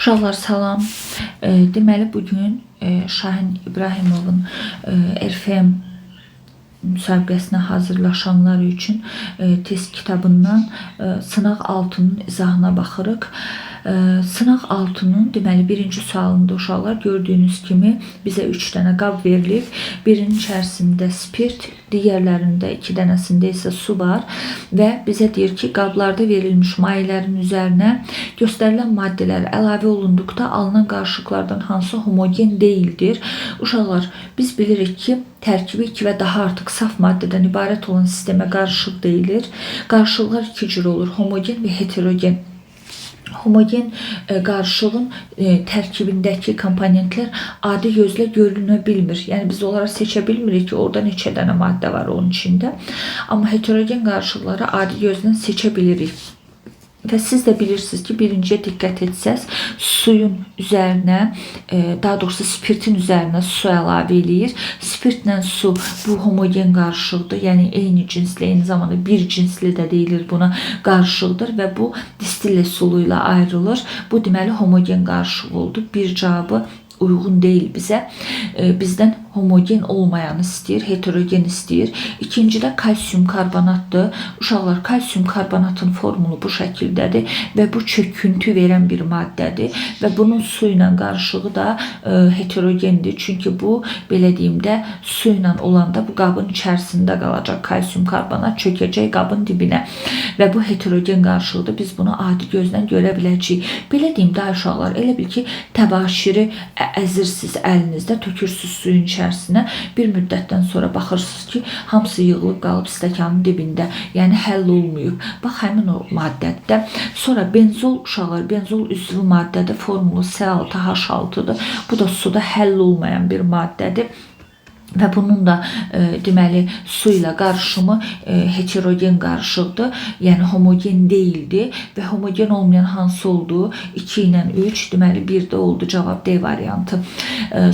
Uşaqlar salam. Deməli bu gün Şahin İbrahimovun RFM müsabiqəsinə hazırlaşanlar üçün test kitabından sınaq 6-nın izahına baxırıq. Sınaq 6-nın deməli birinci sualında uşaqlar gördüyünüz kimi bizə 3 dənə qab verilib. Birinin içərisində spirt, digərlərində 2 dənəsində isə su var və bizə deyir ki, qablarda verilmiş mayələrin üzərinə göstərilən maddələr əlavə olunduqda alınan qarışıqlardan hansı homogen deyildir? Uşaqlar, biz bilirik ki, tərkibi 2 və daha artıq saf maddədən ibarət olan sistemə qarışıq deyilir. Qarışıqlar iki cür olur: homogen və heterogen. Homogen qarışığın tərkibindəki komponentlər adi gözlə görünə bilmir. Yəni biz onları seçə bilmirik ki, orada neçə dənə maddə var onun içində. Amma heterogen qarışıqları adi gözlə seçə bilirik. Və siz də bilirsiniz ki, birinciyə diqqət etsəz, suyun üzərinə, daha doğrusu spirtin üzərinə su əlavə eləyir. Spirtlə su bu homogen qarışıqdır. Yəni eyni cinsli, eyni zamanda bir cinsli də deyilir buna, qarışıqdır və bu distille sulu ilə ayrılır. Bu deməli homogen qarışıq oldu. Bir cavabı uyğun deyil bizə. Bizdən homogen olmayanı istəyir, heterogen istəyir. İkincidə kalsium karbonatdır. Uşaqlar, kalsium karbonatın formulu bu şəkildədir və bu çöküntü verən bir maddədir və bunun su ilə qarışığı da heterogendir. Çünki bu, belə deyim də, su ilə olanda bu qabın içərisində qalacaq kalsium karbonat çökəcək qabın dibinə və bu heterogen qarışıqdır. Biz bunu adi gözlə görə biləcəyik. Belə deyim də uşaqlar, elə bil ki, təbaşiri əzirsiniz əlinizdə, tökürsüz suyun içərisinə. Bir müddətdən sonra baxırsınız ki, hamısı yığılıb qalıb stəkanın dibində. Yəni həll olmayıb. Bax həmin o maddədir də. Sonra benzol uşaqlar, benzol üzvü maddədir. Formulu C6H6-dır. Bu da suda həll olmayan bir maddədir. Və bunun da deməli su ilə qarışımı heterogen qarışıqdır. Yəni homogen deyildi və homogen olmayan hansı oldu? 2 ilə 3, deməli 1 də oldu cavab D variantı.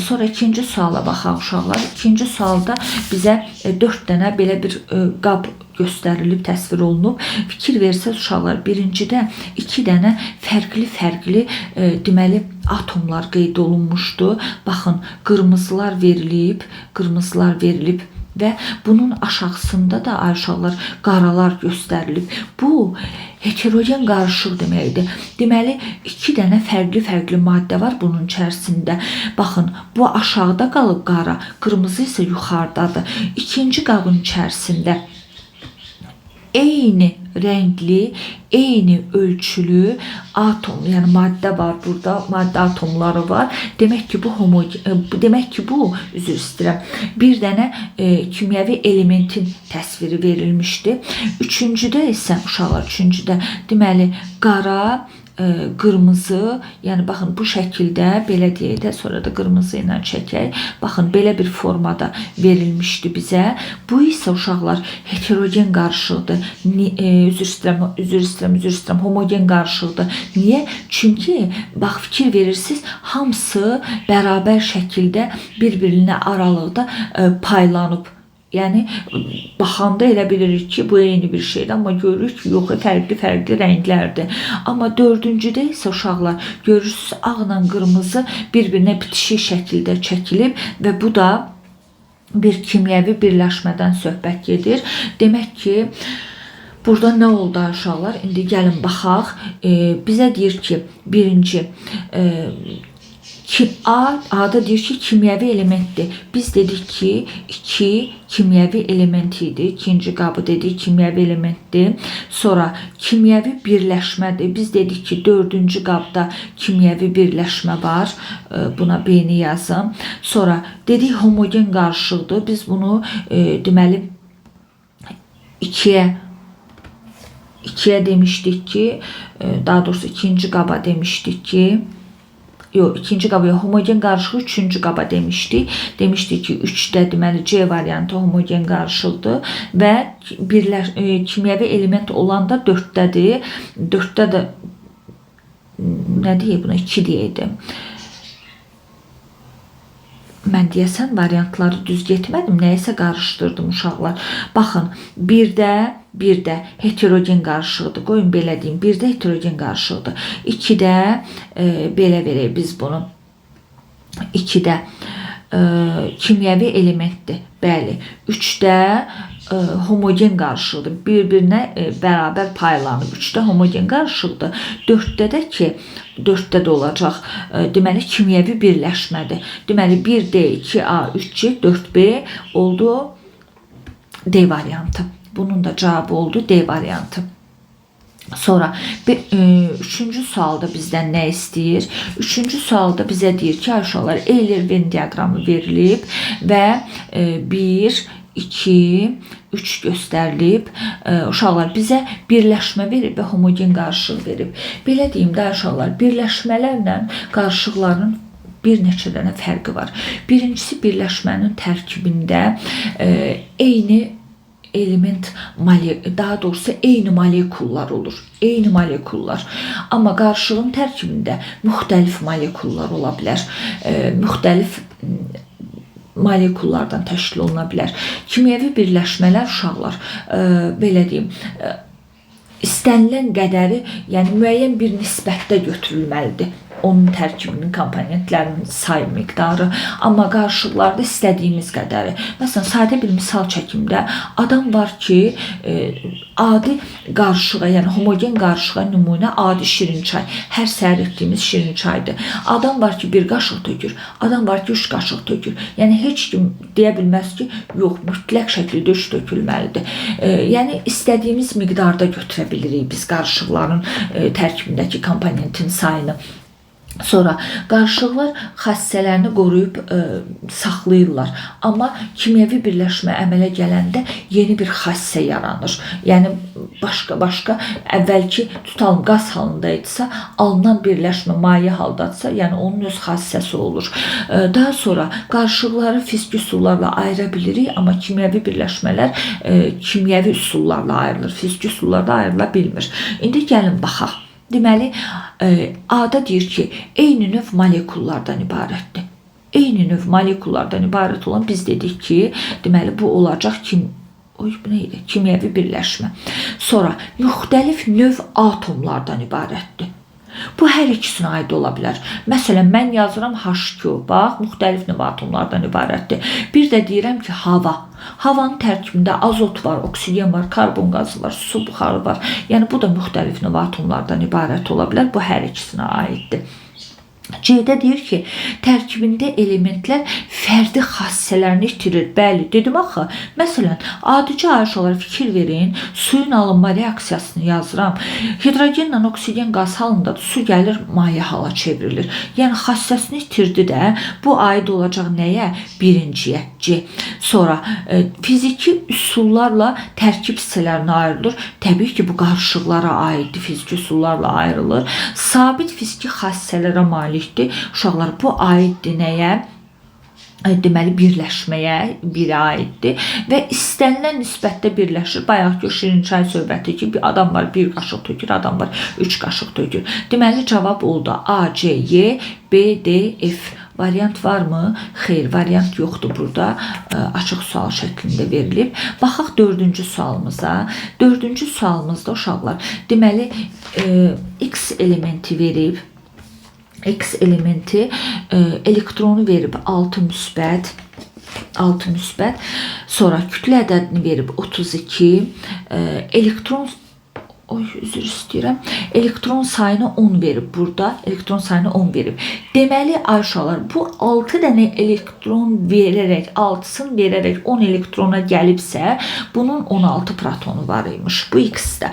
Sonra ikinci suala baxaq uşaqlar. İkinci sualda bizə 4 dənə belə bir qab göstərilib, təsvir olunub. Fikir versəz uşaqlar, birincidə 2 dənə fərqli-fərqli deməli atomlar qeyd olunmuşdu. Baxın, qırmızılar verilib, qırmızılar verilib və bunun aşağısında da ay uşaqlar qaralar göstərilib. Bu heterogen qarışıq deməkdir. Deməli, 2 dənə fərqli-fərqli maddə var bunun içərisində. Baxın, bu aşağıda qalıb qara, qırmızı isə yuxarıdadır. İkinci qabın içərisində eyni rəngli, eyni ölçülü atom, yəni maddə var burada, maddə atomları var. Demək ki, bu homogen, demək ki, bu, üzr istəyirəm, bir dənə kimyəvi elementin təsviri verilmişdi. Üçüncüdə isə uşaqlar, üçüncüdə deməli qara, qırmızı, yəni baxın bu şəkildə belə deyək də, sonra da qırmızı ilə çəkək. Baxın belə bir formada verilmişdi bizə. Bu isə uşaqlar heterogen qarışıqdır. Üzr istəyirəm, üzr istəyirəm, üzr istəyirəm, homogen qarışıqdır. Niyə? Çünki bax fikir verirsiniz, hamısı bərabər şəkildə bir-birinə aralıqda paylanıb. Yəni baxanda elə bilirik ki, bu eyni bir şeydir, amma görürük ki, yox, fərqli-fərqli rənglərdir. Amma dördüncüdə isə uşaqlar görürsüz, ağla qırmızı bir-birinə bitişik şəkildə çəkilib və bu da bir kimyəvi birləşmədən söhbət gedir. Demək ki, burada nə oldu uşaqlar? İndi gəlin baxaq. Bizə deyir ki, birinci A-da deyir ki, kimyəvi elementdir. Biz dedik ki, 2 kimyəvi element idi. İkinci qabı dedik, kimyəvi elementdir. Sonra kimyəvi birləşmədir. Biz dedik ki, dördüncü qabda kimyəvi birləşmə var. Buna B-ni yazım. Sonra dedik, homogen qarışıqdır. Biz bunu deməli 2-yə demişdik ki, daha doğrusu ikinci qaba demişdik ki, yox, ikinci qaba yox, homogen qarışığı üçüncü qaba demişdik. Demişdik ki, 3-də deməli C variantı homogen qarışıqdır və kimyəvi element olan da 4-dədir. 4-də də nə deyək buna? 2 deyəydim. Mən deyəsən variantları düz getmədim, nəyisə qarışdırdım uşaqlar. Baxın, 1-də Bir də heterogen qarışıqdır. Qoyun belə deyim. Bir də heterogen qarışıqdır. 2-də belə verək biz bunu. 2-də kimyəvi elementdir. Bəli. 3-də homogen qarışıqdır. Bir-birinə bərabər paylanıb. 3-də homogen qarışıqdır. 4-də də ki, 4-də də olacaq. Deməli kimyəvi birləşmədir. Deməli 1D, 2A, 3C, 4B oldu D variantı. Bunun da cavabı oldu D variantı. Sonra üçüncü sualda bizdən nə istəyir? Üçüncü sualda bizə deyir ki, uşaqlar, Euler-Venn diaqramı verilib və 1, 2, 3 göstərilib. Uşaqlar, bizə birləşmə verib və homogen qarışıq verib. Belə deyim də uşaqlar, birləşmələrlə qarışıqların bir neçə dənə fərqi var. Birincisi, birləşmənin tərkibində eyni element, daha doğrusu eyni molekullar olur. Eyni molekullar. Amma qarışığın tərkibində müxtəlif molekullar ola bilər. Müxtəlif molekullardan təşkil oluna bilər. Kimyəvi birləşmələr uşaqlar, belə deyim, istənilən qədəri, yəni müəyyən bir nisbətdə götürülməlidir. Onun tərkibinin komponentlərinin say miqdarı, amma qarışıqlarda istədiyimiz qədəri. Məsələn, sadə bir misal çəkim də, adam var ki, adi qarışığa, yəni homogen qarışığa nümunə adi şirin çay. Hər səhər etdiyimiz şirin çaydır. Adam var ki, 1 qaşıq tökür, adam var ki, 3 qaşıq tökür. Yəni heç kim deyə bilməz ki, yox, mütləq şəkildə 3 tökülməlidir. Yəni istədiyimiz miqdarda götürə bilirik biz qarışıqların tərkibindəki komponentin sayını. Sonra qarışıqlar xassələrini qoruyub saxlayırlar. Amma kimyəvi birləşmə əmələ gələndə yeni bir xassə yaranır. Yəni başqa-başqa əvvəlki tutalım qaz halında idisə, alınan birləşmə maye haldadırsa, yəni onun öz xassəsi olur. Daha sonra qarışıqları fiziki üsullarla ayıra bilirik, amma kimyəvi birləşmələr kimyəvi üsullarla ayrılır, fiziki üsullarla ayrıla bilmir. İndi gəlin baxaq. Deməli, A-da deyir ki, eyni növ molekullardan ibarətdir. Eyni növ molekullardan ibarət olan biz dedik ki, deməli bu olacaq kim? Oy, bu nə idi? Kimyəvi birləşmə. Sonra müxtəlif növ atomlardan ibarətdir. Bu hər ikisinə aid ola bilər. Məsələn, mən yazıram H2O. Bax, müxtəlif növ atomlardan ibarətdir. Bir də deyirəm ki, hava. Havanın tərkibində azot var, oksigen var, karbon qazı var, su buxarı var. Yəni bu da müxtəlif növ atomlardan ibarət ola bilər. Bu hər ikisinə aiddir. C-də deyir ki, tərkibində elementlər fərdi xassələrini itirir. Bəli, dedim axı. Məsələn, adicə uşaqlar fikir verin, suyun alınma reaksiyasını yazıram. Hidrogenlə oksigen qaz halındadır, su gəlir maye hala çevrilir. Yəni xassəsini itirdi də, bu aid olacaq nəyə? Birinciyə, C. Sonra fiziki üsullarla tərkib hissələrinə ayrılır. Təbii ki, bu qarışıqlara aiddir, fiziki üsullarla ayrılır. Sabit fiziki xassələrə malikdir. Uşaqlar, bu aiddir nəyə? Deməli, birləşməyə birə aiddir və istənilən nisbətdə birləşir. Bayaqki o şirin çay söhbəti ki, bir adam var 1 qaşıq tökür, adam var 3 qaşıq tökür. Deməli, cavab oldu A, C, Y, B, D, F. Variant varmı? Xeyr, variant yoxdur burada. Açıq sual şəklində verilib. Baxaq dördüncü sualımıza. Dördüncü sualımızda uşaqlar, deməli, X elementi verib. X elementi elektronu verib 6 müsbət, 6 müsbət, sonra kütlə ədədini verib 32, elektron, oy, üzr istəyirəm, elektron sayını 10 verib burada, elektron sayını 10 verib. Deməli, ay uşaqlar, bu 6 dənə elektron verərək, 6-sını verərək 10 elektrona gəlibsə, bunun 16 protonu var imiş bu X-də.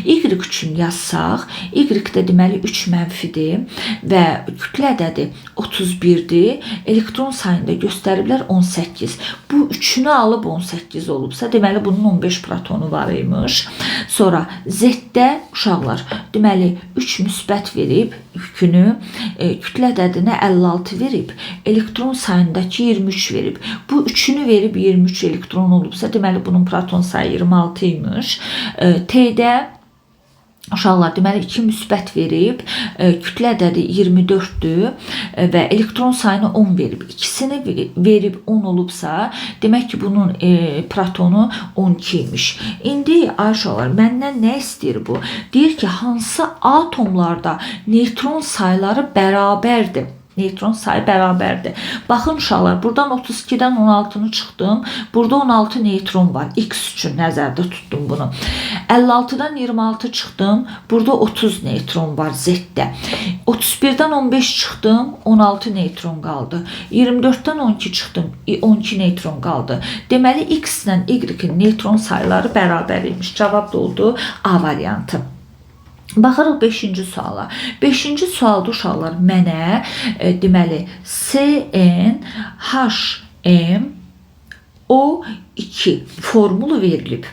Y üçün yazsaq, Y-də deməli 3 mənfidir və kütlə ədədi 31-dir. Elektron sayını da göstəriblər 18. Bu 3-ünü alıb 18 olubsa, deməli bunun 15 protonu var imiş. Sonra Z-də uşaqlar, deməli 3 müsbət verib yükünü, kütlə ədədinə 56 verib, elektron sayındakı 23 verib. Bu 3-ünü verib 23 elektron olubsa, deməli bunun proton sayı 26 imiş. T-də Uşaqlar, deməli 2 müsbət verib, kütlə ədədi 24-dür və elektron sayını 10 verib. İkisini verib 10 olubsa, demək ki, bunun protonu 12 imiş. İndi, ay uşaqlar, məndən nə istəyir bu? Deyir ki, hansı atomlarda neytron sayları bərabərdir? Neytron sayı bərabərdir. Baxın uşaqlar, buradan 32-dən 16-nı çıxdım. Burada 16 neytron var. X üçün nəzərdə tutdum bunu. 56-dan 26 çıxdım. Burada 30 neytron var Z-də. 31-dən 15 çıxdım. 16 neytron qaldı. 24-dən 12 çıxdım. 12 neytron qaldı. Deməli, X ilə Y-in neytron sayları bərabər imiş. Cavab da oldu A variantı. Baxırıq 5-ci suala. 5-ci sualda uşaqlar mənə deməli SN HM O2 formulu verilib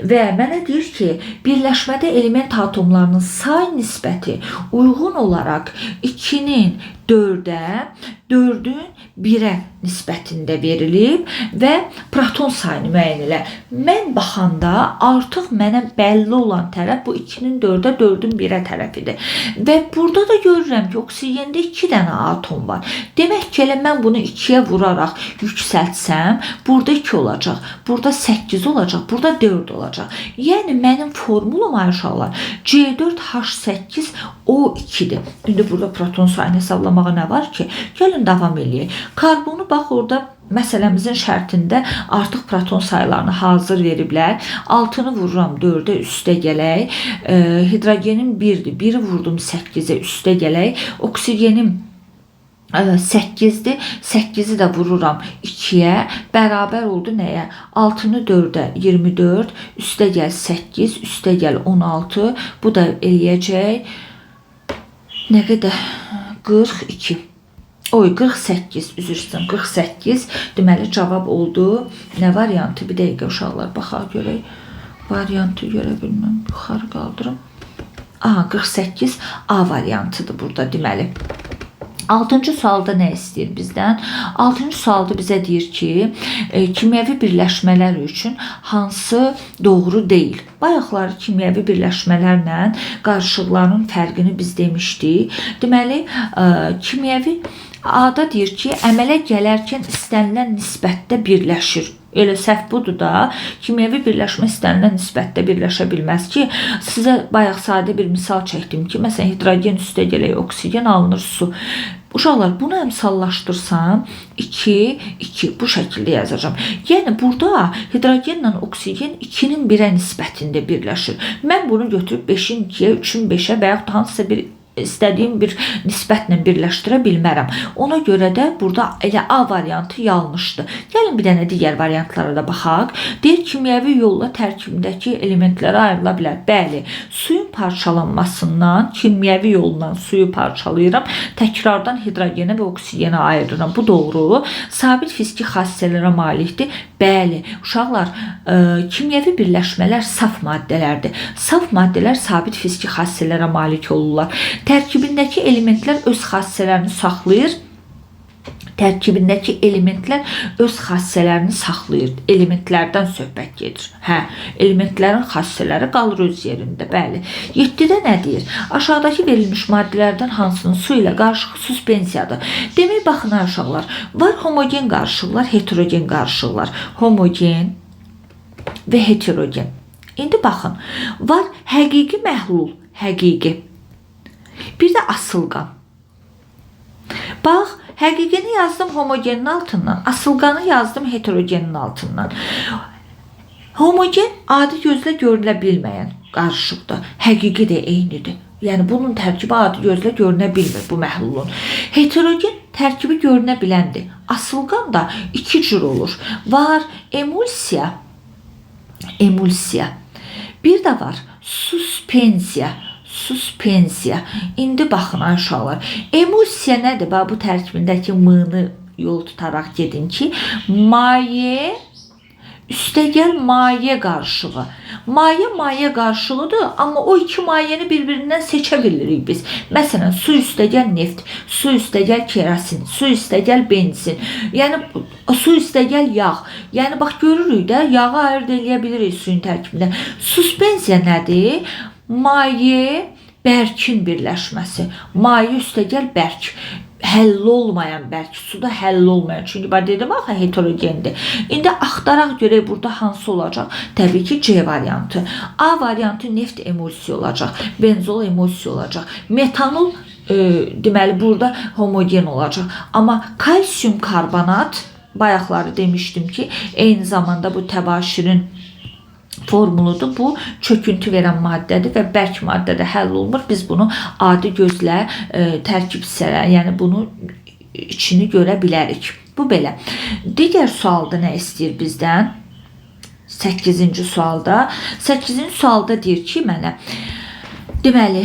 və mənə deyir ki, birləşmədə element atomlarının say nisbəti uyğun olaraq 2-nin 4-ə, 4-ün 1-ə nisbətində verilib və proton sayını müəyyən elə. Mən baxanda artıq mənə bəlli olan tərəf bu 2-nin 4-ə, 4-ün 1-ə tərəfidir. Və burada da görürəm ki, oksigende 2 dənə atom var. Demək ki, elə mən bunu 2-yə vuraraq yüksəltsəm, burada 2 olacaq, burada 8 olacaq, burada 4 olacaq. Yəni mənim formulum ay uşaqlar C4H8O2-dir. İndi burada proton sayını hesablamağa nə var ki? Gəlin davam eləyək. Karbonu bax orada məsələmizin şərtində artıq proton saylarını hazır veriblər. 6-nı vururam 4-ə, üstə gələk. Hidrogenim 1-dir. 1-i vurdum 8-ə, üstə gələk. Oksigenim 8-dir. 8-i də vururam 2-yə. Bərabər oldu nəyə? 6-nı 4-ə 24, üstə gəl 8, üstə gəl 16. Bu da eləyəcək nə qədər? 42. Oy, 48, üzr istəyirəm, 48. Deməli, cavab oldu. Nə variantı? Bir dəqiqə uşaqlar, baxaq görək. Variantı görə bilməm. Yuxarı qaldırım. Aha, 48 A variantıdır burada deməli. 6-cı sualda nə istəyir bizdən? 6-cı sualda bizə deyir ki, kimyəvi birləşmələr üçün hansı doğru deyil? Bayaqları kimyəvi birləşmələrlə qarışıqların fərqini biz demişdik. Deməli, kimyəvi A-da deyir ki, əmələ gələrkən istənilən nisbətdə birləşir. Elə səhv budur da, kimyəvi birləşmə istənilən nisbətdə birləşə bilməz ki, sizə bayaq sadə bir misal çəkdim ki, məsələn, hidrogen üstə gələk, oksigen alınır su. Uşaqlar, bunu əmsallaşdırsam, 2, 2 bu şəkildə yazacağam. Yəni, burada hidrogenlə oksigen 2-nin 1-ə nisbətində birləşir. Mən bunu götürüb 5-in 2-yə, 3-ün 5-ə və yaxud hansısa bir istədiyim bir nisbətlə birləşdirə bilmərəm. Ona görə də burada elə A variantı yanlışdır. Gəlin bir dənə digər variantlara da baxaq. Deyir, kimyəvi yolla tərkibindəki elementlərə ayrıla bilər. Bəli, suyun parçalanmasından kimyəvi yolla suyu parçalayıram. Təkrardan hidrogenə və oksigenə ayırıram. Bu doğru. Sabit fiziki xassələrə malikdir. Bəli, uşaqlar, kimyəvi birləşmələr saf maddələrdir. Saf maddələr sabit fiziki xassələrə malik olurlar. Tərkibindəki elementlər öz xassələrini saxlayır. Tərkibindəki elementlər öz xassələrini saxlayır. Elementlərdən söhbət gedir. Hə, elementlərin xassələri qalır öz yerində. Bəli. 7-də nə deyir? Aşağıdakı verilmiş maddələrdən hansının su ilə qarışığı suspensiyadır? Demək, baxın ay uşaqlar, var homogen qarışıqlar, heterogen qarışıqlar. Homogen və heterogen. İndi baxın, var həqiqi məhlul, həqiqi. Bir də asılqan. Bax, həqiqini yazdım homogenin altından, asılqanı yazdım heterogenin altından. Homogen adi gözlə görülə bilməyən qarışıqdır. Həqiqi də eynidir. Yəni bunun tərkibi adi gözlə görünə bilmir bu məhlulun. Heterogen tərkibi görünə biləndir. Asılqan da iki cür olur. Var emulsiya, emulsiya. Bir də var suspensiya. Suspensiya. İndi baxın ay uşaqlar. Emulsiya nədir? Bax, bu tərkibindəki m-ni yol tutaraq gedin ki, maye üstəgəl maye qarışığı. Maye maye qarışığıdır, amma o iki mayeni bir-birindən seçə bilirik biz. Məsələn, su üstəgəl neft, su üstəgəl kerosin, su üstəgəl benzin. Yəni su üstəgəl yağ. Yəni bax görürük də, yağı ayırd eləyə bilirik suyun tərkibində. Suspensiya nədir? Maye bərkin birləşməsi. Maye üstəgəl bərk. Həll olmayan bərk, suda həll olmayan. Çünki bax dedim axı heterogendir. İndi axtaraq görək burada hansı olacaq? Təbii ki, C variantı. A variantı neft emulsiya olacaq, benzol emulsiya olacaq. Metanol deməli burada homogen olacaq. Amma kalsium karbonat, bayaqları demişdim ki, eyni zamanda bu təbaşirin formuludur. Bu çöküntü verən maddədir və bərk maddədə həll olunmur. Biz bunu adi gözlə tərkib hissələri, yəni bunu içini görə bilərik. Bu belə. Digər sualda nə istəyir bizdən? 8-ci sualda. 8-ci sualda deyir ki, mənə deməli,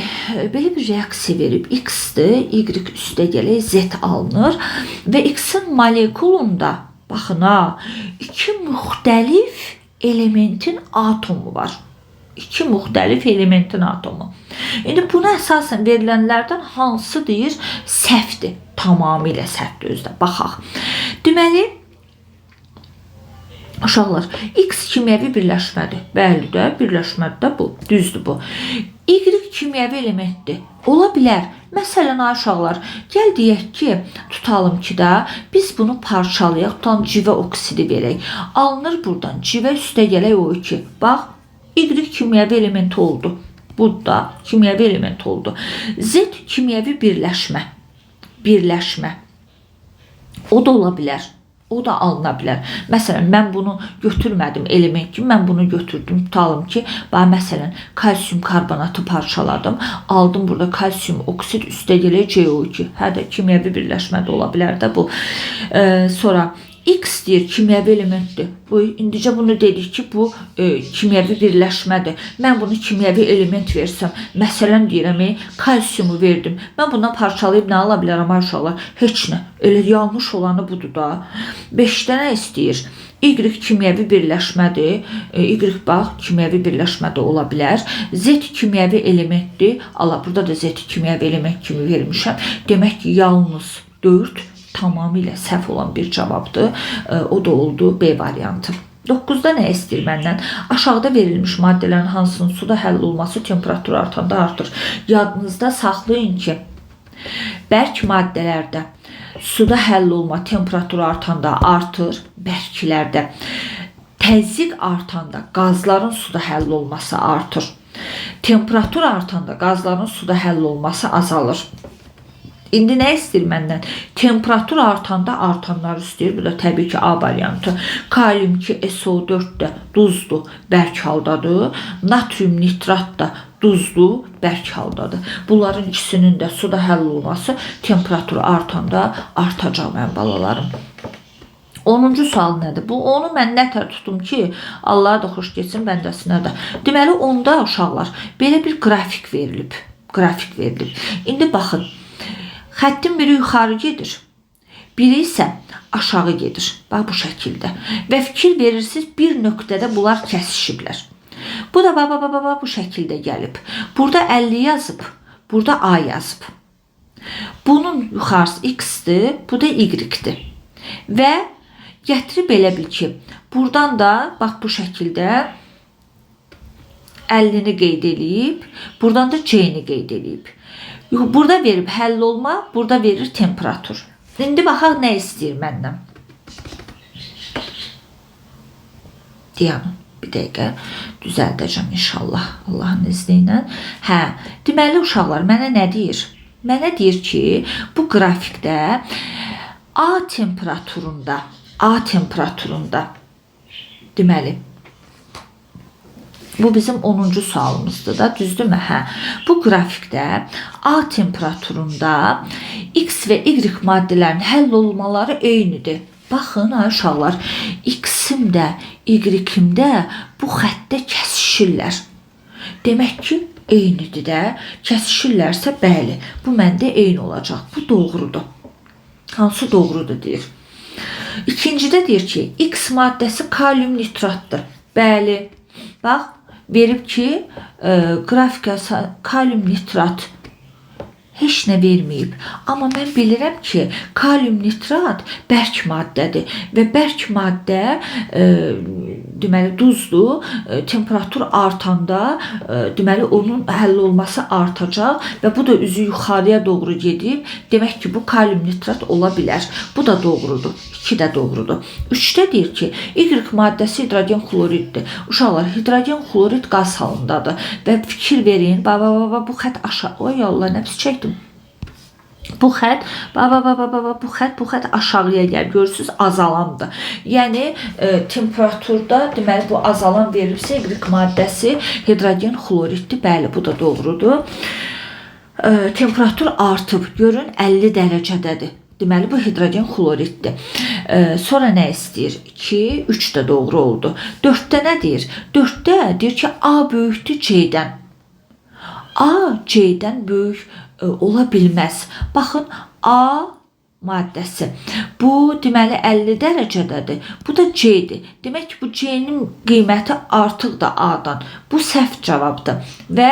belə bir reaksiya verib. X-dir, Y üstə gələk, Z alınır və X-in molekulunda, baxın ha, iki müxtəlif elementin atomu var. İki müxtəlif elementin atomu. İndi buna əsasən verilənlərdən hansı deyir səhvdir? Tamamilə səhvdir özdə. Baxaq. Deməli, uşaqlar, X kimyəvi birləşmədir. Bəli də, birləşmədir də bu. Düzdür bu. Y kimyəvi elementdir. Ola bilər. Məsələn, ay uşaqlar, gəl deyək ki, tutalım ki də, biz bunu parçalayaq, tutalım civə oksidi verək. Alınır buradan, civə üstə gələk O2. Bax, Y kimyəvi elementi oldu. Bu da kimyəvi element oldu. Z kimyəvi birləşmə. Birləşmə. O da ola bilər. O da alına bilər. Məsələn, mən bunu götürmədim element kimi, mən bunu götürdüm. Tutalım ki, bax, məsələn, kalsium karbonatı parçaladım. Aldım burada kalsium oksid üstə gələk CO2. Hə də kimyəvi birləşmə də ola bilər də bu. Sonra X deyir kimyəvi elementdir. Bu indicə bunu dedik ki, bu kimyəvi birləşmədir. Mən bunu kimyəvi element versəm, məsələn deyirəm, kalsiumu verdim. Mən bundan parçalayıb nə ala bilərəm ay uşaqlar? Heç nə. Elə yanlış olanı budur da. 5-də nə istəyir? Y kimyəvi birləşmədir. Y bax kimyəvi birləşmə də ola bilər. Z kimyəvi elementdir. Allah, burada da Z kimyəvi element kimi vermişəm. Demək ki, yalnız 4 tamamilə səhv olan bir cavabdır. O da oldu B variantı. 9-da nə istəyir məndən? Aşağıda verilmiş maddələrin hansının suda həll olması temperatur artanda artır. Yadınızda saxlayın ki, bərk maddələrdə suda həll olma temperaturu artanda artır, bərklərdə. Təzyiq artanda qazların suda həll olması artır. Temperatur artanda qazların suda həll olması azalır. İndi nə istəyir məndən? Temperatur artanda artanları istəyir. Bu da təbii ki A variantı. Kalium 2 SO4 də duzdur, bərk haldadır. Natrium nitrat da duzdur, bərk haldadır. Bunların ikisinin də suda həll olması temperatur artanda artacaq mənim balalarım. 10-cu sual nədir? Bu onu mən nətər tutum ki, Allaha da xoş getsin, bəndəsinə də. Deməli onda uşaqlar belə bir qrafik verilib. Qrafik verilib. İndi baxın. Xəttin biri yuxarı gedir, biri isə aşağı gedir. Bax bu şəkildə. Və fikir verirsiniz, bir nöqtədə bunlar kəsişiblər. Bu da bax, bax, bax, bu şəkildə gəlib. Burada 50 yazıb, burada A yazıb. Bunun yuxarısı X-dir, bu da Y-dir. Və gətirib elə bil ki, buradan da bax bu şəkildə 50-ni qeyd eləyib, buradan da C-ni qeyd eləyib. Burada verib həll olma, burada verir temperatur. İndi baxaq nə istəyir məndən. Dayanın, bir dəqiqə düzəldəcəm inşallah Allahın izni ilə. Hə, deməli uşaqlar mənə nə deyir? Mənə deyir ki, bu qrafikdə A temperaturunda, deməli bu bizim 10-cu sualımızdır da, düzdürmü? Hə. Bu qrafikdə A temperaturunda X və Y maddələrin həll olmaları eynidir. Baxın, ay uşaqlar, X-im də, Y-im də bu xəttdə kəsişirlər. Demək ki, eynidir də. Kəsişirlərsə, bəli, bu məndə eyni olacaq. Bu doğrudur. Hansı doğrudur deyir. İkincidə deyir ki, X maddəsi kalium nitratdır. Bəli. Bax, verib ki, qrafikə kalium nitrat heç nə verməyib. Amma mən bilirəm ki, kalium nitrat bərk maddədir və bərk maddə deməli duzdur. Temperatur artanda, deməli onun həll olması artacaq və bu da üzü yuxarıya doğru gedib. Demək ki, bu kalium nitrat ola bilər. Bu da doğrudur. 2 də doğrudur. 3-də deyir ki, Y maddəsi hidrogen xloriddir. Uşaqlar, hidrogen xlorid qaz halındadır və fikir verin, ba, ba, ba, ba, bu xətt aşağı. Oy Allah, nə pis çəkdim. Bu xətt, ba, ba, ba, ba, ba, bu xətt, bu xətt aşağıya gəlir. Görürsüz, azalandır. Yəni temperaturda deməli bu azalan verilibsə Y maddəsi hidrogen xloriddir. Bəli, bu da doğrudur. Temperatur artıb. Görün 50 dərəcədədir. Deməli bu hidrogen xloriddir. Sonra nə istəyir? 2, 3 də doğru oldu. 4-də nə deyir? 4-də deyir ki, A böyükdür C-dən. A C-dən böyük ola bilməz. Baxın, A maddəsi. Bu deməli 50 dərəcədədir. Bu da C-dir. Demək ki, bu C-nin qiyməti artıqdır A-dan. Bu səhv cavabdır. Və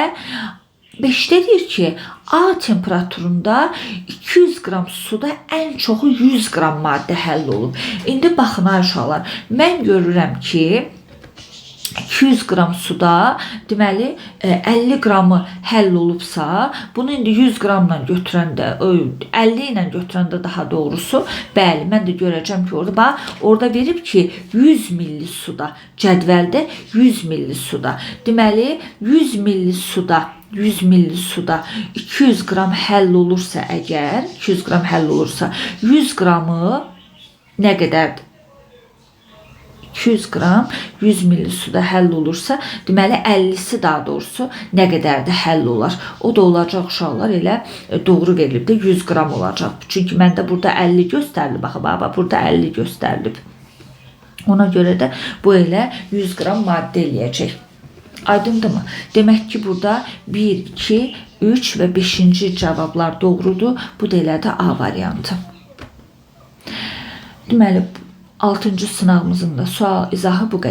5-də deyir ki, A temperaturunda 200 qram suda ən çoxu 100 qram maddə həll olub. İndi baxın ay uşaqlar, mən görürəm ki, 200 qram suda deməli 50 qramı həll olubsa, bunu indi 100 qramla götürəndə, 50 ilə götürəndə daha doğrusu, bəli, mən də görəcəm ki, orada bax, orada verib ki, 100 milli suda, cədvəldə 100 milli suda. Deməli 100 milli suda 100 milli suda 200 qram həll olursa əgər, 200 qram həll olursa, 100 qramı nə qədərdir? 200 qram 100 milli suda həll olursa, deməli 50-si daha doğrusu nə qədərdə həll olar? O da olacaq uşaqlar, elə doğru verilib də 100 qram olacaq. Çünki məndə burada 50 göstərilib. Baxın, bax, burada 50 göstərilib. Ona görə də bu elə 100 qram maddə eləyəcək. Aydındırmı? Demək ki, burada 1, 2, 3 və 5-ci cavablar doğrudur. Bu da elə də A variantı. Deməli, 6-cı sınağımızın da sual izahı bu qədər.